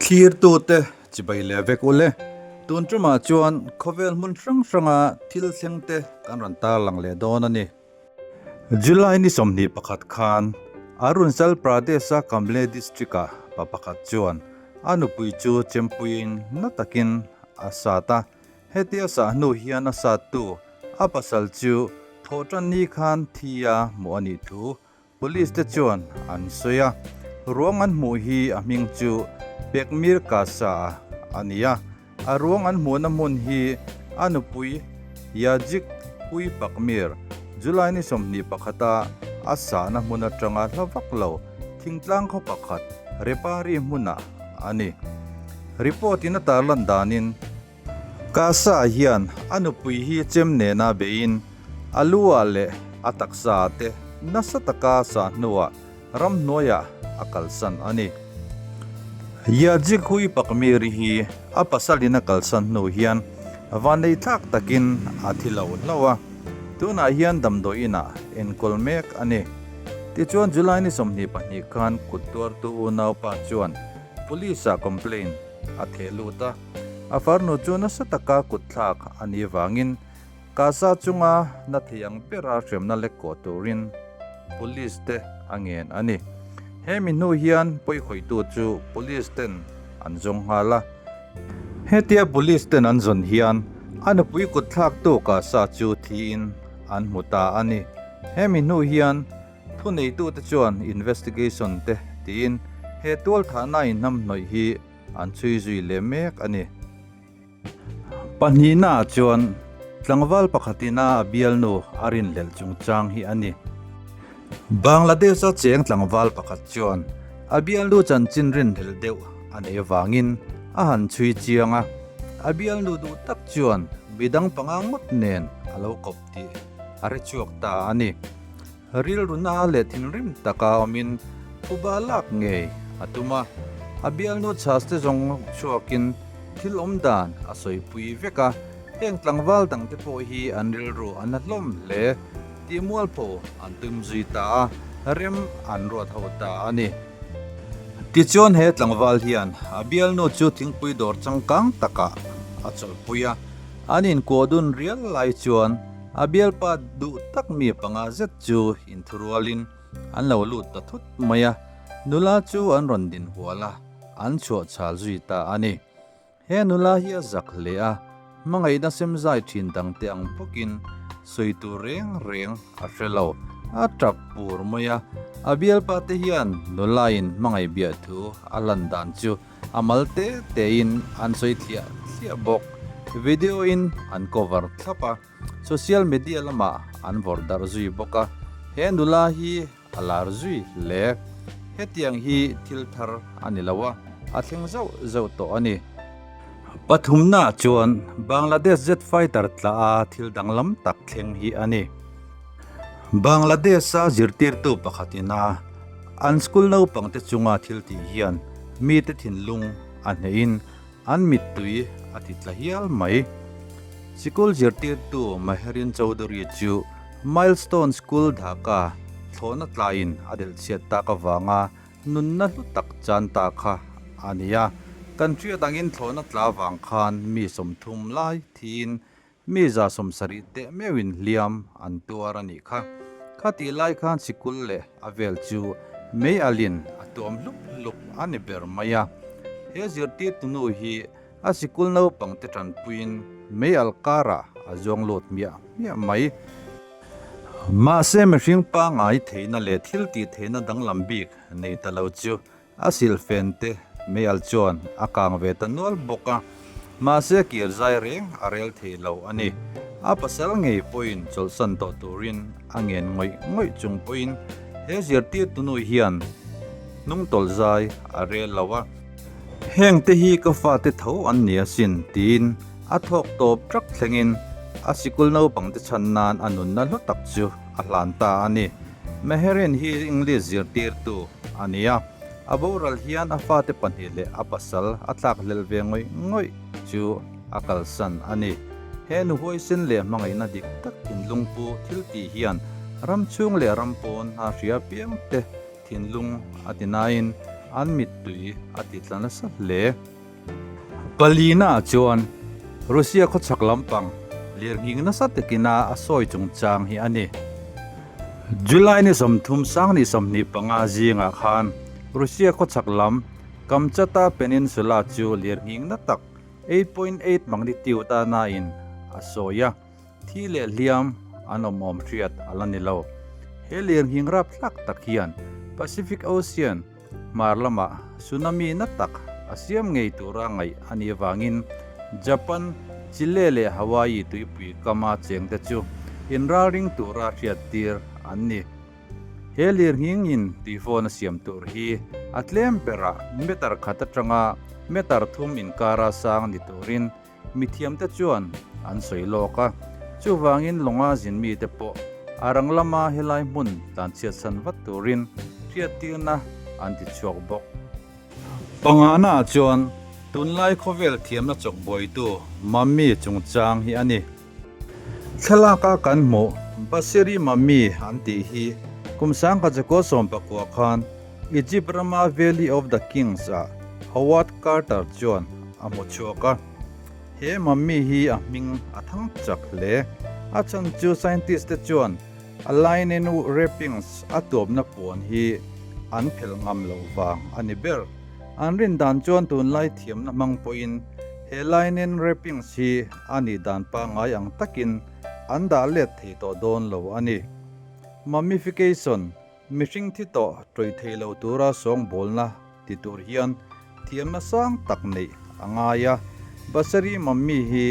Thlirtute chibai leh vek ule. Tun tumah chuan khawvel hmun hrang hranga thil thleng te kan rawn tarlang leh dawn a ni. July ni 21 khan Arunachal Pradesh-a Kamle district-ah pa pakhat chuan a nupui chu chempuiin na takin a sat a. Hetia sah hnu hian a sattu a pasal chu thawhtan ni khan thi a hmuh a nih thu Police te chuan an sawi a, ruang an hmuh hi a hming chu Pekmir Kasa a ni a, a ruang an hmuhna hmun hi a nupui Yajik Hui Pakmir, July ni 21 a a sahna hmun atanga hla vak lo thingtlang khaw pakhat Repari hmunah a ni. Report in a tarlan danin, Kasa hian a nupui hi chem nena beiin a lu ah leh a taksa ah te nasa taka sah hnuah ramhnuaiah a kalsan a ni. Yajik Hui Pakmiri hi a pasalin a kalsan hnu hian vannei thlak takin a thi lo hlauh a, tunah hian damdawi inah enkawl mek a ni. Tichuan July ni 22 khan kut tuartu unaupa chuan Police-ah complaint a theh lut a. A farnu chu nasa taka kutthlak a nih vangin Kasa chunga na thei ang bera hremna lek kawh turin Police te a ngen a ni. Hemi hnu hian pawikhawihtu chu Police ten an zawng nghal a. Hetia Police ten an zawn hian a nupui kutthlaktu Kasa chu thiin an hmu ta a ni. Hemi hnu hian thuneitute chuan investigation te tiin he tualthahna inhnamhnawih hi An chhui zui leh mek a ni. Pahnihnaah chuan tlangval pakhatin a bialnu a rinhlelh chungchang hi a ni. Bangladesh-a cheng tlangval pakhat chuan a bialnu chanchin rinhlelh deuh a neih avangin a han chhui chiang a, a bialnu duh tak chuan midang panga ngawt nen a lo kawp tih a hre chhuak ta a ni. Rilruna leh thinrim taka awmin phuba lak ngei a tum a, a bialnu chhas te zawng chhuakin thil awm dan a sawipui vek a, heng tlangval dangte pawh hi an rilru a na hlawm hle tih mualpho an tum zui ta a, rem an ruat ho ta a ni. Tichuan he tlangval hian a bialnu chu thingpui dawr changkang takah a chawlhpui a, an inkuah dun rial lai chuan A bialpa duh tak mi panga zet chu inthurualin an lo lut ta thut mai a, nula chu an rawn din hual a, an chhuah chhal zui ta a ni. He nula hi a zak hle a, hmangaihna semzai thin dangte ang bawkin sawi tur reng reng a hre lo, a tap pur mai a. A bialpa te hian nulain hmangaih biah thu a lan dan chu A mal te tein an sawi thliah thliah bawk. Video in an cover thlap a, social media lamah an vawrh darh zui bawk a, he nula hi a lar zui hle. Hetiang hi thil thar a ni lo a, a thleng zauh zauh tawh a ni. Pathumnaah chuan Bangladesh jet fighter tla a thil danglam tak thleng hi a ni. Bangladesh-a zirtirtu pakhatin a an school naupangte chunga thil tih hian mite thinlung a hnehin an mittui a ti tla hial mai. Sikul zirtirtu Maherin Chowdhury chu Milestone School Dhaka thlawhna tlaiin a delh chhiat tak avanga nunna hlu tak chan ta kha a ni a. Kan hriat angin thlawhna tla vang khan mi 30 lai thiin Mi 70 teh meuhin hliam an tuar a nih kha. Khatih lai khan sikul leh a vel chu mei alin a tuam hlup hlup a ni ber mai a. He zirtirtu nu hi a sikul naupangte tanpuiin mei al karah a zuang lut hmiah hmiah mai. Mahse mihring pangngai theihna leh thil tih theihna danglam bik nei ta lo chu A silfen te meial chuan a kang ve ta nual bawk a, mahse kir zai reng a rel thei lo a ni. A pasal ngei pawhin chawlhsan tawh turin a ngen ngawih ngawih chung pawhin he zirtirtu nu hian hnung tawlh zai a rel lo a. Heng te hi ka fate tho an ni asin tiin a thawk tawp trak thlengin a sikul naupangte chhan nan a nunna hlu tak chu a hlan ta a ni. Meherin hi English zirtirtu a ni a, a boral hian a fate pahnih leh a pasal a tlak hlelh ve ngawih ngawih chu a kalsan a ni. He nu huaisen leh hmangaihna dik tak thinlung pu thil tih hian ram chhung leh ram pawn hna hria piang te thinlung a ti nain. an mittui a ti tla nasa hle. Palina chuan Russia khawchhak lampang lirnghing nasa takina a sawi chungchang hi a ni. July ni 30 2025 zingah khan Russia khawchhak lam Kamchatka Peninsula chu lirnghing na tak 8.8 magnitude a nain a sawi a, thi leh hliam an awm awm hriat a la ni lo. He lirnghing rapthlak tak hian Pacific Ocean hmar lamah tsunami na tak a siam ngei tura ngaih a nih avangin Japan, Chile leh Hawaii tuipui kama chengte chu inralring tura hriattir an ni. He lirnghingin tuifawn a siam tur hi a tlem berah meter khat atanga meter thum inkara sang ni turin mithiamte chuan an sawi lawk a. Chuvangin lawnga zin mite pawh a rang lama helai hmun tlanchhiatsan vat turin hriattirna an ti chhuak bawk. Pangana chuan tunlai khawvel thiamna chawkbuaitu Mummy chungchang hi a ni. Thlalaka kan hmuh Basiri Mummy an tih hi kum sangkhat 19 khan Egypt rama Valley of the Kings ah Howard Carter chuan a hmu chhuak a. He mummy hi a hming a thang chak hle. A chhan chu scientist te chuan a linen wrappings a tuamna puan hi an phelh ngam loh vang a ni ber. An rin dan chuan tunlai thiamna hmang pawhin he linen wrappings hi a nih dan pangngai ang takin an dah let thei tawh dawn lo a ni. Mummification, Mihring thi tawh tawih thei lo tura sawngbawlna ti tur hian thiamna sang tak neih a ngai a. Basari Mummy hi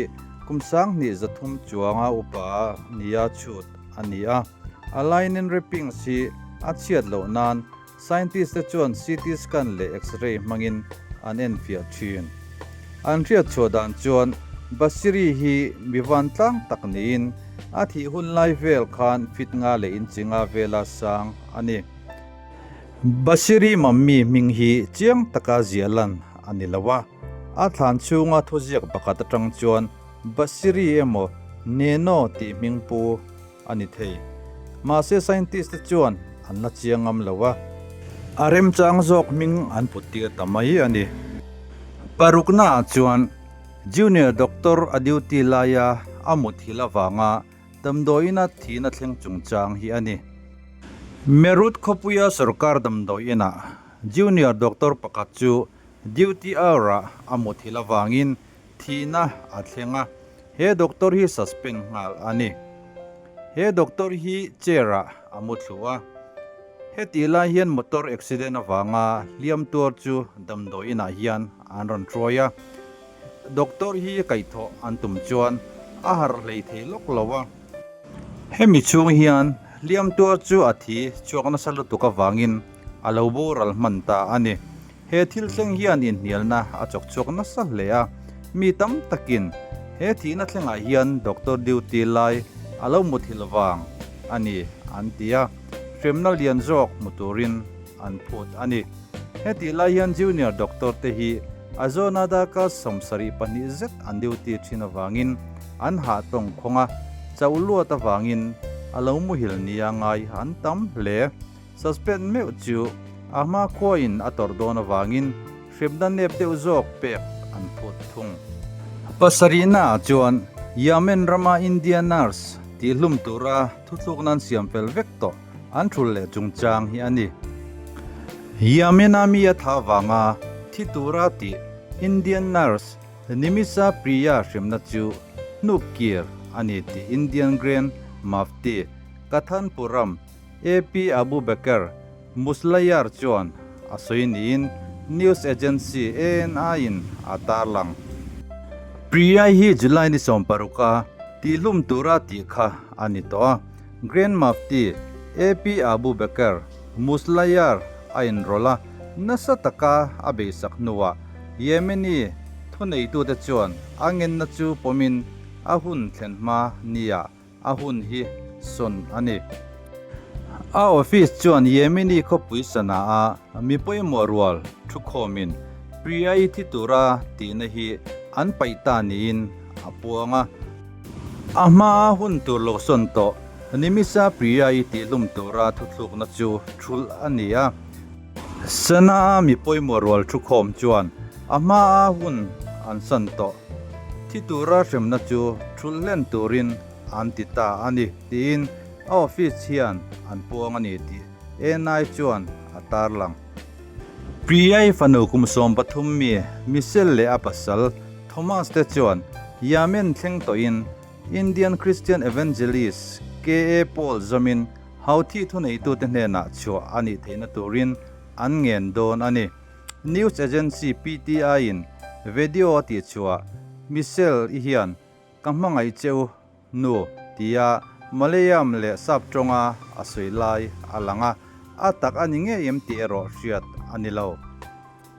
kum 2300 chuanga upa nia chhut a ni a. A linen wrappings hi a chhiat loh nan Scientist te chuan CT scan leh X-ray hmangin an enfiah thin. An hriat chhuah dan chuan Basiri hi mi vantlang tak niin a thih hun lai vel khan fit nga leh inchi nga vela sang a ni. Basiri Mummy hming hi chiang taka ziah lan a ni lo a, a thlan chhunga thuziak pakhat atang chuan Basiri emaw Neno tih hming pu a ni thei. Mahse scientist te chuan an la chiang ngam lo a, a remchang zawk hming an put tir ta mai a ni. Parukna ah chuan junior doctor a duty laia a muthilh avanga damdawiina thihna thleng chungchang hi a ni. Meerut khawpuia sorkar damdawiinah junior doctor pakhat chu duty hour-ah a muthilh avangin Thihna a thleng a, he doctor hi suspend nghal a ni. He doctor hi chair ah a mu thlu a, hetih lai hian motor accident avanga hliam tuar chu damdawi inah hian an rawn hruai a, doctor hi kaihthawh an tum chuan a harh hlei thei lawk lo a. Hemi chhung hian hliam tuar chu a thi chhuak nasa lutuk avangin a lo boral hman ta a ni. He thil thleng hian inhnialna a chawk chhuak nasa hle a, mi tam takin he thihna thlengah hian doctor duty lai a lo muthilh vang a ni an ti a, hremna lian zawk hmu turin an phut a ni. Hetih lai hian junior doctor te hi a zawna darkar 72 zet an duty thin avangin an hah tawng khawng a, chauh luat avangin a lo muhil nia ngai an tam hle. Suspend meuh chu a hma khuain a tawrh dawn avangin hremna nep deuh zawk pek an phut thung. Pasarihnaah chuan Yemen rama India nurse tihhlum tura thuthlukna an siam fel vek tawh an thul leh chungchang hi a ni. Yemen-a mi a tha vanga thi tura tih Indian nurse Nimisha Priya hremna chu hnuk kir a ni tih Indian Grand Mufti Kathanpuram AP Abu Bakr Muslayar chuan a sawi niin news agency ANI-in a tarlang. Priya hi July ni 16 a tihlum tura tih kha a ni tawh a, Grand Mufti AP Abu Bakr Muslayar a inrawlh a, nasa taka a beisak hnuah Yemeni thuneitute chuan a ngenna chu pawmin a hun thlen hma nia A hun hi sawn a ni. A office chuan Yemeni khawpui Sanaa mi pawimawh rual thukhawmin Priya-i thi tura tihna hi an paih ta niin a puang a. A hmaa hun tur lo sawn tawh Nimisa Priya-i tihlum tura thuthlukna chu thulh a ni a. Sana mi pawimawh rual thukhawm chuan a hmaa hun an san tawh. Thi tura hremna chu thulh hlen turin an ti ta a ni tiin a office hian an puang a ni tih ANI chuan a tarlang. Priyai fanu kum 13 mi Michelle leh a pasal Thomas te chuan Yamen thleng tawhin Indian Christian Evangelist KA Paul zawmin Houthi thuneitute hnenah chhuah a nih theihna turin an ngen dawn a ni. News agency PTI-in video a tihchhuah Michelle i hian Ka hmangaih che u nu tia Malayam leh Sap tawnga a sawi lai a lang a, a tak a ni ngei em tih erawh hriat a ni lo.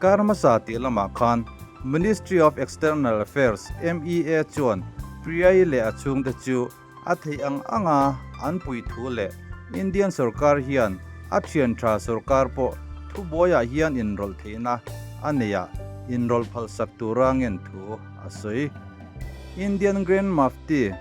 Kar hmasa tih lamah khan Ministry of External Affairs, MEA, chuan Priyai leh a chhungte chu a theih ang anga an pui thu leh Indian sorkar hian a thian tha sorkar pawh thubuaiah hian inrawlh theihna a neihah inrawlh phalsak tura ngen thu a sawi. Indian Grand Mufti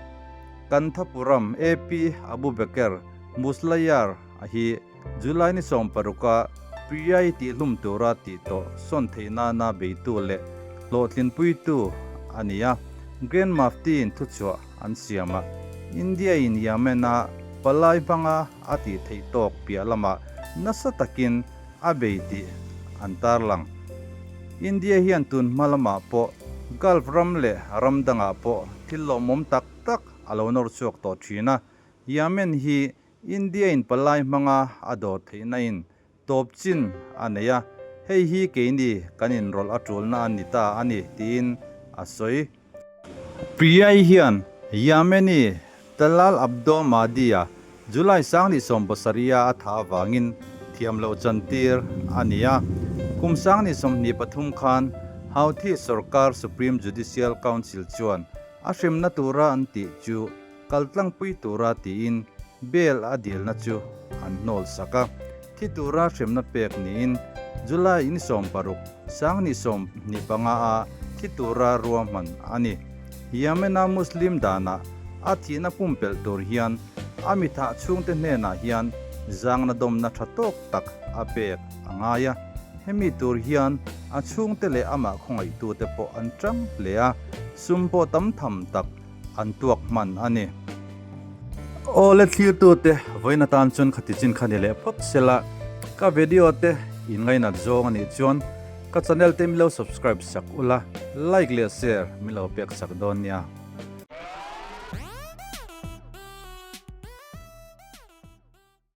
Kanthapuram AP Abu Bekir Muslayar a hi July ni 16 a Priyai tihhlum tura tih tawh sawn theih nana beitu leh hlawhtlinpuitu a ni a, Grand Mufti-in thuchhuah an siam a, India-in Yemen-a palai hmanga a tih theih tawk piah lamah nasa takin a bei tih an tarlang. India hian tun hma lamah pawh Gulf ram leh ram dangah pawh thil lawmawm tak tak a lo nawr chhuak tawh thin a, Yemen hi India-in palai hmanga a dawr theihna in tawp chin a nei a, hei hi keini kan inrawlh a tulna a ni ta a ni, tiin a sawi. Priyai hian Yameni Talal Abdo Mahdi-a July 2017-a a thah avangin thiam loh chantir a ni a. Kum 2023 khan Houthi sorkar Supreme Judicial Council chuan a hremna tura an tih chu Kaltlangpui tura tiin bail a dilna chu an hnawl sak a, thi tura hremna pek niin July ni 16, 2025 a thi tura ruahman a ni. Yemen-a Muslim danah a thihna pumpelh tur hian a mithah chhungte hnenah hian zangna dawmna tha tawk tak a pek a ngai a, hemi tur hian a chhungte leh amah khawngaihtute pawh an tang hle a, sum pawh tam tham tak an tuak hman a ni. Aw le thlirtute vawiin atan chuan khati chin kha ni leh phawt sela, ka video te in ngainat zawng a nih chuan ka channel te min lo subscribe sak ula, like leh share min lo pek sak dawn nia.